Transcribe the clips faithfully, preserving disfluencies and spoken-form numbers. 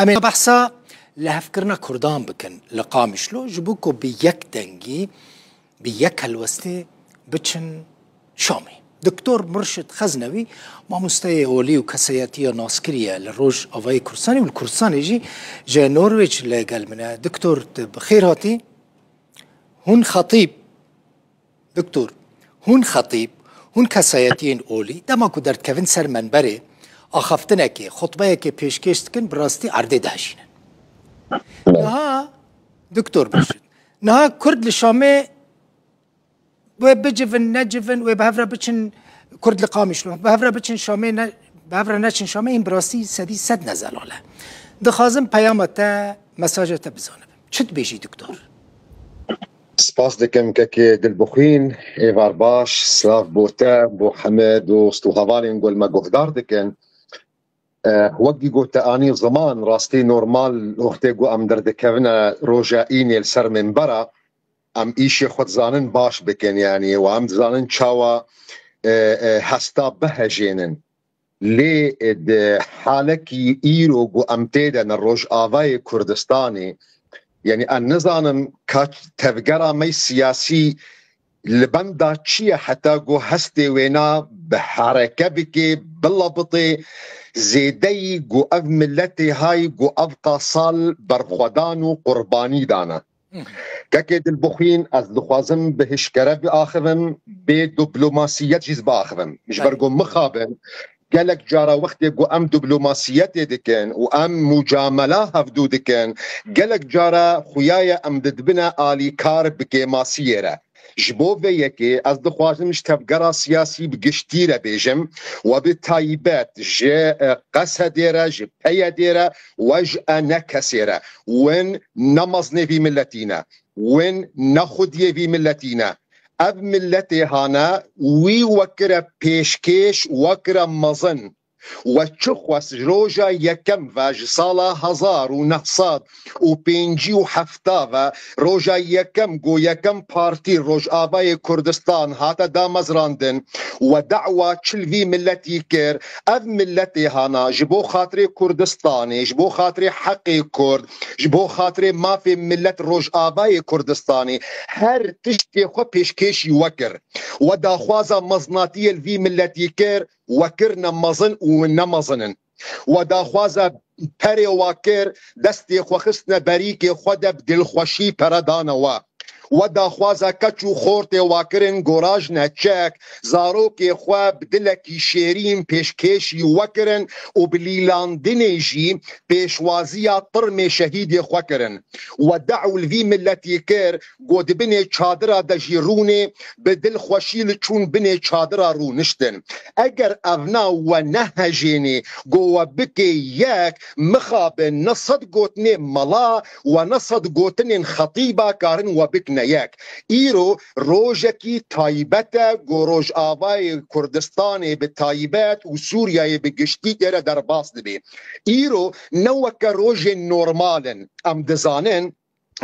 Em ê behsa lihevkirina Kurdan bikin li Qamişlo, ji bo ku bi yek dengî, bi yek helwestê biçin Şamê. Doktor Murşid Xeznewî, mamosteyê olî û kesayetiya naskirî ye li Rojavayê Kurdistanê û li Kurdistanê jî ji Norwêc li gel min e. Doktor, tu bi xêr hatî. Hûn xetîb, doktor, hûn xetîb, hûn kesayetiyên olî, dema ku derdikevin ser menberê, axaftinekê, xutbeyekê pêşkêş dikin, bi rastî erdê dihejînin. Niha, doktor Murşid, niha Kurd li Şamê wê bicivin, necivin, wê bi hev re biçin, Kurd li Qamişlo, bi hev re biçin Şamê, ne, bi hev re neçin Şamê, hîn bi rastî sedî sed ne zelal e. Dixwazim peyama te, mesaja te bizanibim. Çi dibêjî, doktor? Spas dikim kekê Dilbixwîn, êvar baş, silav bo te, bo heme dost û hevalên ku li me guhdar dikin. Eh, wek dî got te anî ziman, rastî normal wextê ku em derdikevine roja înê li ser minbera, em îşê xwe dizanin baş bikin, yanî, û em dizanin çawa, eh, eh, hesta bihejênin. Lê, e, di halekî îro ku em tê de ne Rojavayê Kurdistanê, yanî, em nizanin ka tevgera me siyasî li benda çi ye heta ku hestê wêna bi hereke bike, bilebitê, zêdeyî ku ev miletê hay ku ev qasal berxwedan û qurbanî dane. Kekê Dilbixwîn, ez dixwazim bi hişkere biaxivim, bê diplomasiyet jî biaxivim. Ji ber ku mixabin, gelek cara wextê ku em diplomasiyetê dikin û em mucamela hevdû dikin, gelek cara xuya ye em didibine alîkar bi kêmasiyê re. Ji bo vê yekê ez dixwazim ji tevgera siyasî bi giştî re bêjim, we bi taybet ji, e, Qesedê re, ji P Y D'ê re, we ji E N K'ê re. Win ne mezinê vî miletî ne. Win ne xwediyê vî miletî ne. Ev miletê hane wî wekire pêşkêş, wekire mezin. We çi xwest ji roja yekem ve ji sala hezar û neh sed û pêncî û heft ve, roja yekem ku yekem partî Rojavayê Kurdistan hate damezrandin, we da'wa çi li vî miletî kir, ev miletê hana ji bo xatirê Kurdistanê, ji bo xatirê heqê Kurd, ji bo xatirê mafê milet Rojavayê Kurdistanê her tiştê xwe pêşkêşî we kir. We daxwaza mezinatiyê li vî miletî kir, we kirine mezin û hûn ne mezin in. We daxwaza perê we kir, destê xwe xistine berîkê xwe de, bi dilxweşî pere dane we. We daxwaza keç û xortê we kirin, gorajine çek, zarokê xwe bi dilekî şêrîn pêşkêşî we kirin û bi lîlandinê jî pêşwaziya tirmê şehîdê xwe kirin. We da'w li vî miletî kir, ku di binê çadira de jî rûnê, bi dilxweşî li çûn binê çadira rûniştin. Eger evna we nehejênê, ku we bikê yek, mixabin ne sed gotinê mela, we ne sed gotinên xetîba karin we bikine yek. Îro rojekî taybet e, ku Rojavayê Kurdistanê bi taybet û Sûriyeyê bi giştî tê re derbas dibe. Îro ne weke rojên normal in. Em dizanin,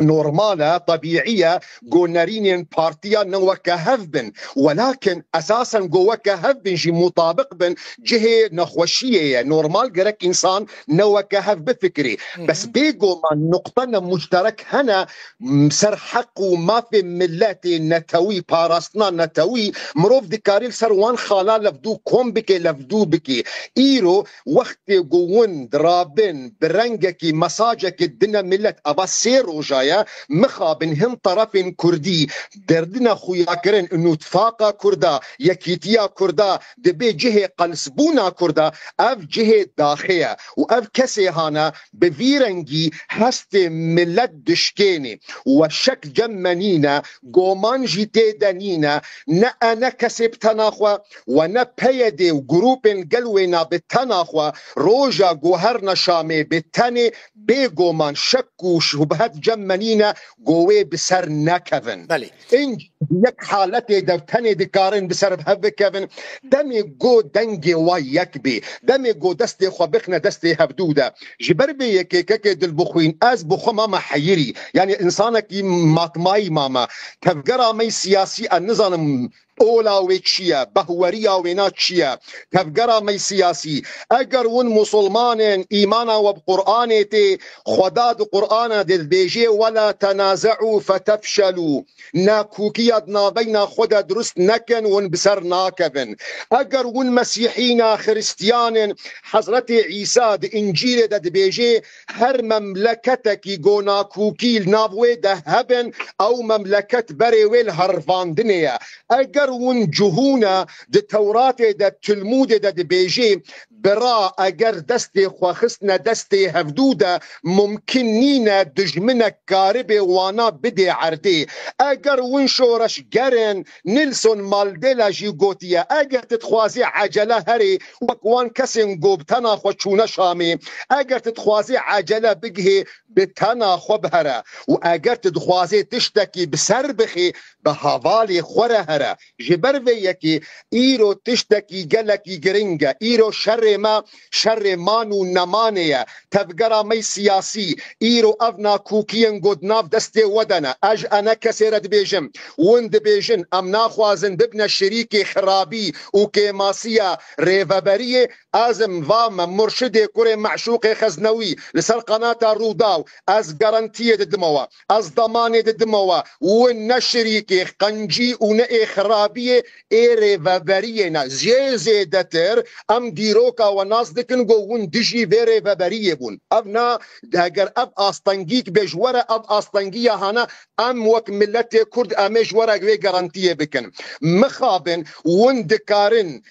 normal e, tebîî ye, ku nerînên partiya ne weke hev bin. Welakin esasen ku weke hev bin jî mutabiq bin, cihê nexweşiyê ye. Normal gerek însan ne weke hev bifikirê. Hı hı. Bes bêguman nuqtene muşterek hene, m-, ser heq û mafê miletê netewî, parastina netewî, mirov dikarî li ser wan xala levdû kom bike, levdû bike. Îro wextê ku hûn dirabin bi rengekî, mesajekî dine milet, ava sê roja ye, mixabin hin terefên kurdî derdine xuyakirin û nûtfaqa kurda, yekîtiya kurda dibê cihê qelsbûna kurda, ev cihê daxê ye û ev kesê hane bi vî rengî hestê milet dişkênê. We şek cem me nîne, goman jî tê de nîne, ne e ne kesê bi tena xwe, we ne P Y D û grûpên gel wêna bi tena xwe, roja ku herne Şamê bi tenê, bêguman şek û şubhet cem me nîne ku wê bi ser nekevin. Belê. Înc yek haletê de tenê dikarin bi ser hev bikevin. Demê ku dengê wa yek bê, demê ku destê xwe bixine destê hevdû de. Ji ber vê yekê kekê Dilbixwîn, ez bi xwe mame heyirî. Yanî însanekî matmayî mame. Tevgera me siyasî, ez nizanim ola wê çi ye, behweriya wêna çi ye. Tevgera me siyasî, eger hûn musulman in, îmana we bi Qur'anê tê, Xweda di Qur'ana de dibêje, "Wela tenaze'û fetefşelû." Nakûkiya di navbeyna xwe de dirust nekin, hûn bi ser nakevin. Eger hûn mesîhî ne, xiristiyan in, Hezretê Îsa di Încîlê de dibêje, her memleketekî ku nakûkî li nav wê de hebin, ew memleket berê wê li herivandinê ye. Eger hûn cihûne, di Tewratê de, Tilmûdê de dibêje, bira eger destê xwe xistine destê hevdû de, mumkin nîne dijminek karibê wana bidê erdê. Eger hûn şoreşger in, Nelson Mandela jî gotiye, eger tu dixwazî ecele herê, wek wan kesên ku bi tena xwe çûne Şamê, eger tu dixwazî ecele bigihê, bi tena xwe bihere û eger tu dixwazê tiştekî bi ser bixê, bi hevalê xwe re here. Ji ber vê yekê îro tiştekî gelekî giring e. Îro şerê me şerê man û nemanê ye. Tevgera me siyasî, îro ev nakûkiyên ku di nav destê we de ne. Ez ji enekesê re dibêjim, hûn dibêjin, em naxwazin bibine şirîkê xirabî û kêmasiya rêveberiyê. Ez im va me, murşidê kurê meşûqê Xeznewî li ser qenata Rûdaw, ez garantiyê didime we, ez demanê didime we, win ne şirîkê qencî û ne ê xirabiyê, ê rêveberiyê ne. Jê zêdetir em dîroka we nas dikin, ku win dijî vê rêveberiyê bûn. Ev na, eger ev astengîk bê ji we re, ev astengiya hane, em wek miletê Kurd em ê ji we re wê garantiyê bikin. Mixabin, win dikarin,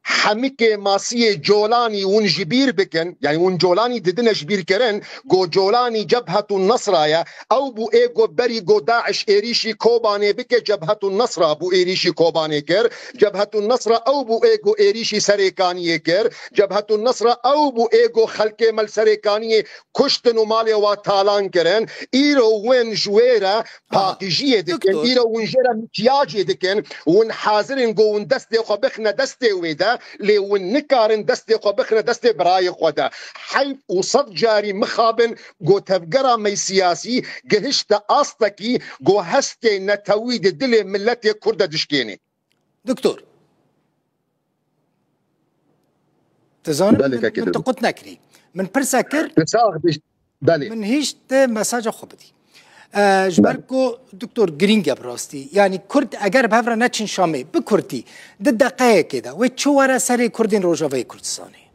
hemî kêmasiyê Colanî hûn ji bîr bikin, yanî hûn Colanî didine ji bîr kirin, ku Colanî Cebhetun Nesra ye, ew bû ê ku berî ku DAIŞ êrîşî Kobanê bike, Cebhetun Nesra bû êrîşî Kobanê kir, Cebhetun Nesra ew bû ê ku êrîşî Serêkaniyê kir, Cebhetun Nesra ew bû ê ku xelkê me li Serêkaniyê kuştin û malê wa talan kirin. Îro win ji wê re pakijiyê dikin, îro win jê re mikyajê dikin, win hazir in ku win destê xwe bixine destê wê de, lê win nikarin destê xwe bixine destê birayê xwe de. Heyf û sed carî mixabin ku tevgera me siyasî gihişte astekî ku hestê netewî di dilê miletê Kurd de dişkêne. Doktor. Dizanî, belê, min, kekê min tu qut nekirî. Min pirse kir. Tu sax bî. Belê. Min hîşt te mesaja xwe bidî. E, ji ber ku doktor, girîng e bi rastî. Yanî Kurd eger bi hev re neçin Şamê, bi Kurdî, di deqeyekê de wê çi were serê Kurdên Rojavayê Kurdistanê?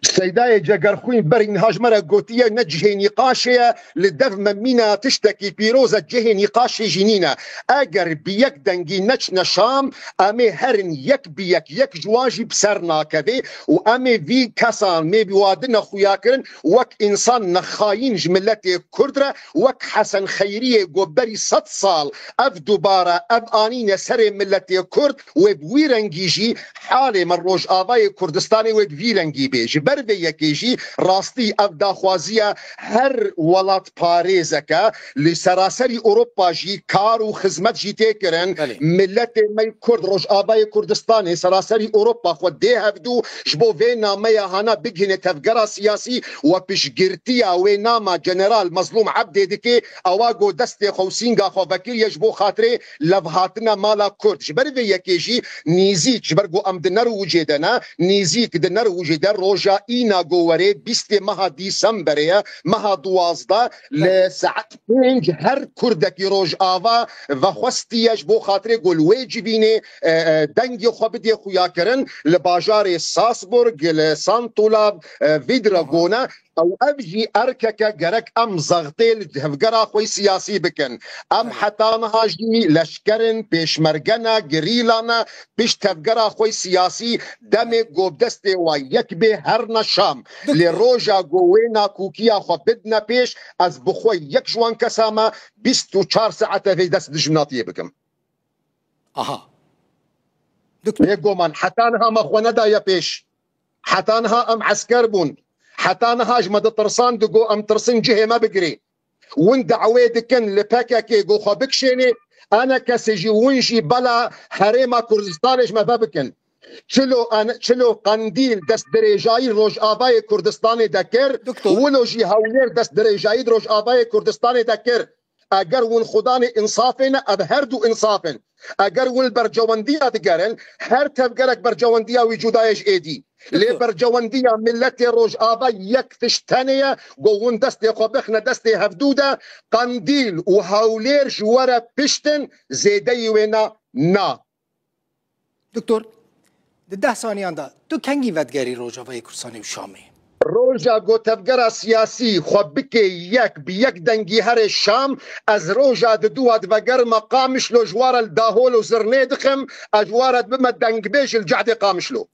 Seydayê Cegerxwîn berî niha ji me re gotiye, ne cihê nîqaşê ye, li dev me mîna tiştekî pîroz e, cihê nîqaşê jî nîne. Eger bi yek dengî neçine Şam, em ê herin yek bi yek, yek ji wan jî bi ser nakeve û em ê vî kesan mê bi wadine xuya kirin, wek însan ne xayîn ji miletê Kurd re, wek Hesen Xeyriyê ku berî sed sal ev dubare, ev anîne serê miletê Kurd, wê bi wî rengî jî halê me Rojavayê Kurdistanê wê bi vî rengî bê. Ji ber vê yekê jî rastî ev daxwaziya her welatparêzeke li seraserî Ewropa jî kar û xizmet jî tê kirin. Belê. Miletê me Kurd Rojavayê Kurdistanê seraserî Ewropa xwe dê hevdû ji bo vê nameya hana bigihîne tevgera siyasî we piştgirtiya wê nama General Mezlûm Ebdê dike, ewa ku destê xwe û sînga xwe vekiriye ji bo xatirê levhatina mala Kurd. Ji ber vê yekê jî nîzîk, ji ber ku em di Nerwûcê de ne, nîzîk di Nerwûcê de roja îna ku werê bîstê meha Dîsemberê ye, meha duwazdeh, li saet pênc her Kurdekî Rojava vexwestiye ji bo xatirê ku li wê civînê, e, e, dengê xwe bidê xuyakirin li bajarê Salzburg, li Santulav, e, Vidragone. Ew ev jî erkeke gerek em zextê li tevgera xwe siyasî bikin. Em heta niha jî leşker in, pêşmerge ne, gerîla ne, pişt tevgera xwe siyasî demê ku bi destê wa yek bê herne Şam. Lê roja ku wê nakûkiya xwe bidine pêş, ez bi xwe yek ji wan kesa me bîst û çar saete vê dest dijminatiyê bikim. Aha. Doktor. Bêguman, heta niha me xwe nedaye pêş. Heta niha em esker bûn. Heta niha ji me ditirsan, digo em tirsin cihê me bigirê. Win dawê dikin li P K K ku xwe bikişênê, ene kesê jî win jî bela Herêma Kurdistanê ji me vebikin. Çilo, en, çilo Qendîl destdirêjayî Rojavayê Kurdistanê dekir, Doktor. Wilo jî Hewlêr destdirêjayî di Rojavayê Kurdistanê dekir. Eger win xudanê insafê ne, ev her du insaf in. Eger hûn li berjewendiya digerin, her tevgerek berjewendiya wî cuda ye ji êdî. Lê berjewendiya miletê Rojava yek tişt tenê ye, ku hûn destê xwe bixine destê hevdû de, Qandîl û Hewlêr ji we re pişt in, zêdeyî wê ne, na. Doktor, di deh saniyan de tu kengî vedigerî Rojavayê Kurdistanê û Şamê? Roja ku tevgera siyasî xwe bike yek, bi yek dengî here Şam, ez roja diduwa divegerime Qamişlo, ji we re li Dahol û Zirnê dixim, ez ji we re dibime dengbêj li cehdê Qamişlo.